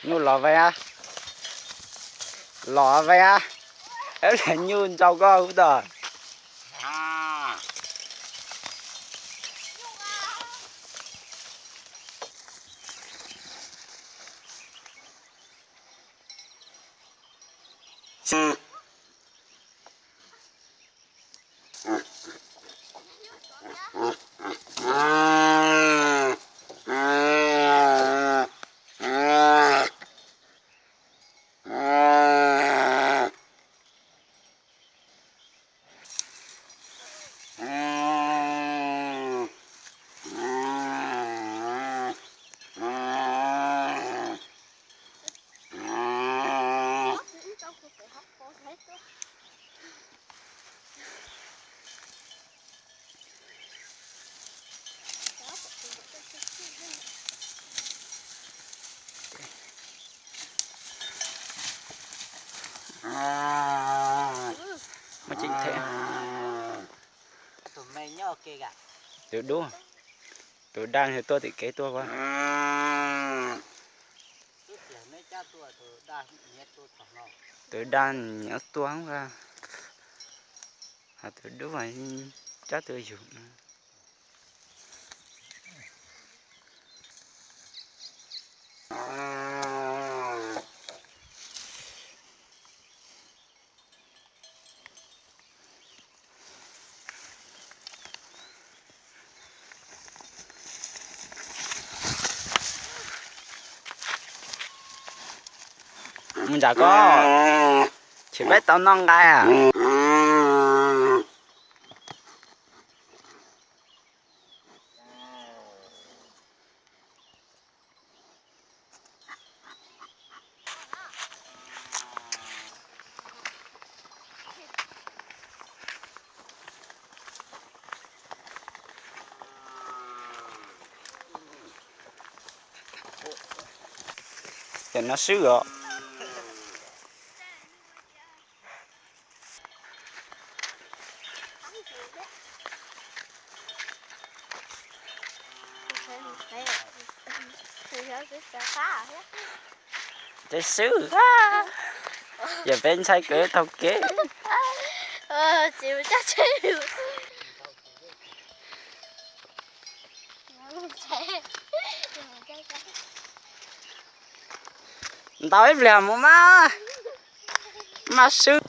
Nyuj los ve a, los ve a, eb, nyuj ntsau koj ub tog. Muaj ceem thiab. Tus dub, tus daj nws tuaj tim kev tuaj a. Tus daj nyiam tuaj, ho tus dub cab tuaj yug. Mus ntsam koj, tsis peb tau noj nqaij a. Cov no swb os. Tseem swb, yog peb ntshai kawg taug kev. Ntaus ib pliag mus mas, mas swb.